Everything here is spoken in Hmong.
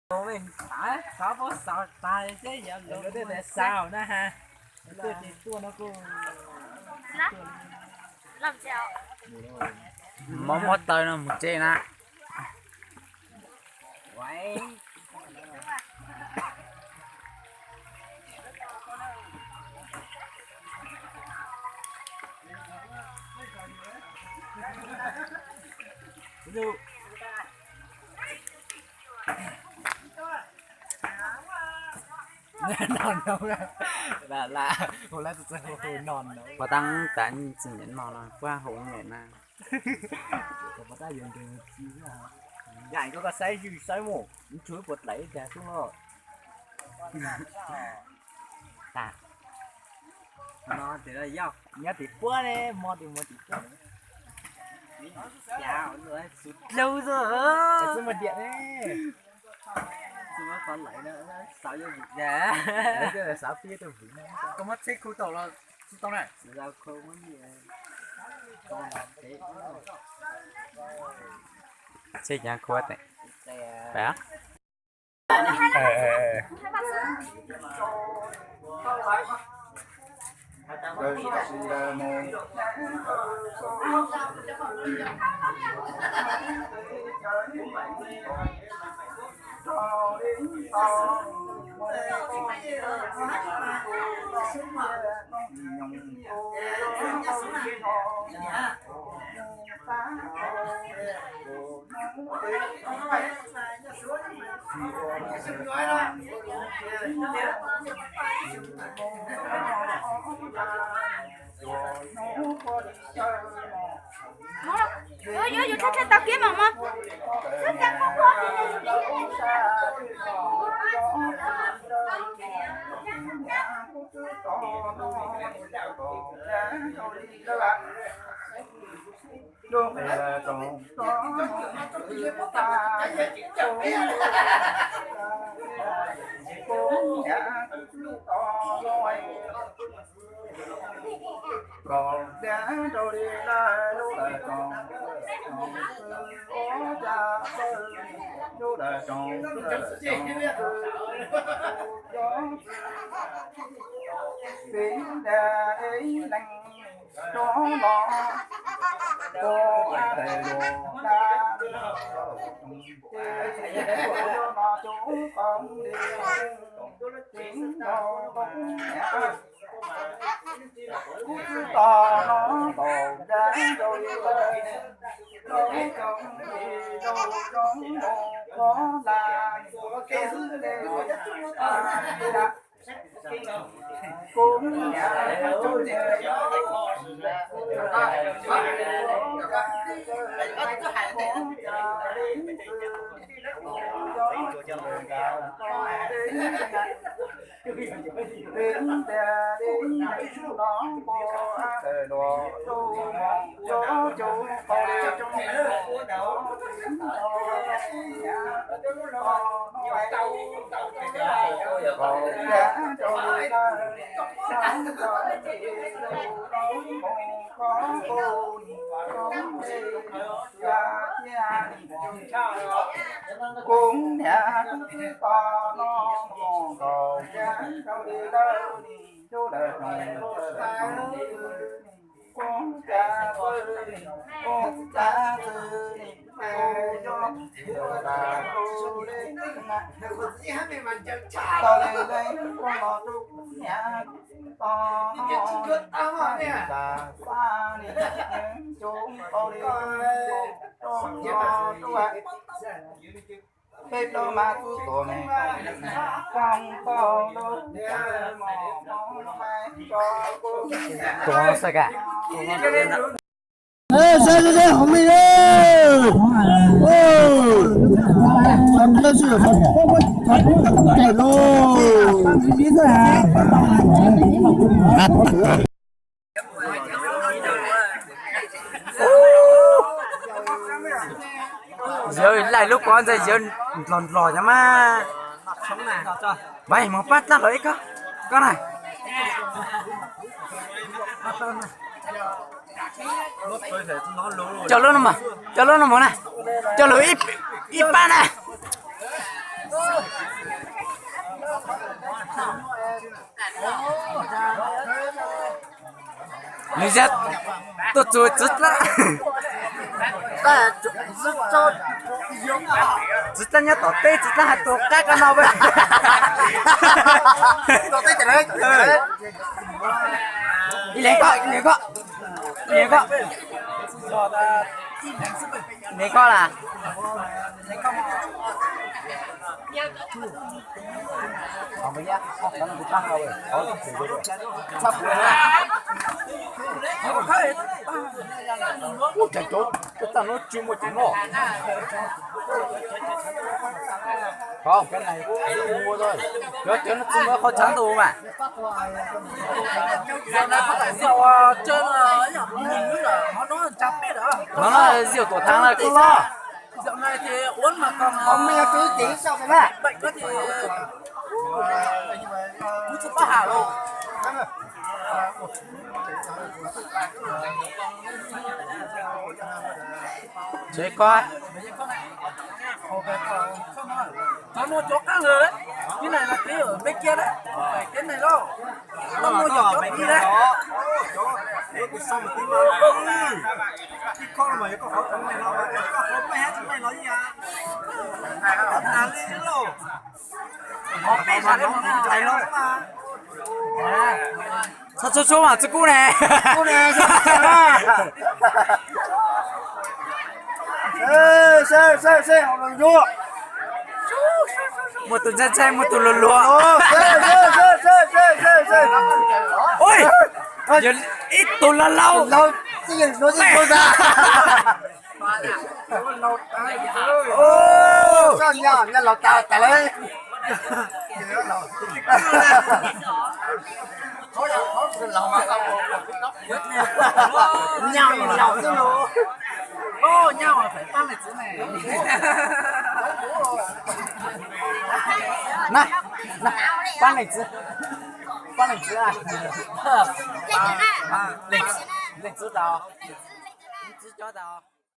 Xav pob xav tas seb yog lawv tej xav na ha. Tuaj ces tuaj no kuj mob mob taw no mus tsev na. Pov tau tas txi nyeem no no puab hu nyeem na. Koj saib zwj saib mus, tshuav puas dlaim tag xwb no. Nyob tim puab ne, mo tim muag tim puab. Xub dlawg xwb, xub muag diam ne. Xub muag qhov lawm na, xav yuav vwm na. Xav pib rau vwm na. Koj muab tsheb khu tau los tsis tau na. Tsheb cav khu tau. Yuav yuav tau kiab mas mas. Kuv niam kub twb tos no mus nkaus, rau li lawm nim ncuj lawm nim, kuv cas txwj nim, kuv cas txwj nim, kuv yog tus tas tus li na. Tau li lawm kuv los rau kuv niam tos no, tas xab nim, cov ncuj tau li rau no rau. Peb plaub mas tub tuam me, koj tau lub mos mos mai tso kuv. Tuam xwb ka. Saib saib saib hauv me, Yawg laij lub kob ntxawg yawg nplog nplog cov mas. Vais mus pab dlaab lawm ib koj, koj na. Coj lub no mus, coj lub no mus na, coj lub ib pab na. Nws yog tuaj txug txiv dlab. Txiv dlab nyob tom teb, txiv dlab hais tus qab koj no. Ib leeg koj, ib leeg koj, ib leeg koj, ib leeg koj las. Ub, cov tag no tsis muaj cov noj. Cov, cov no tsis muaj qhov tshav ntuj mas. Hnov no Dios tuam thaav no koj loj. Tsev koj. Cov no cov qab lawm, tib neeg los tib me kiag lawm, tib neeg los, no yog cov pim lawm. Tib khob mas yog koj qhov tseeb no, koj qhov meej tsis meej los ib yam. Qhov tas li lauj. Qhov peb sawv daws mus nqaim los mas. Txhob txhub txhub mas txhob kub ne. Muaj tus ntshai ntshai, muaj tus luag luag. Ui, yog ib tug laus laus. Na, na, pab leej txiv, pab leej txiv, leej txiv tau, txiv cov tau.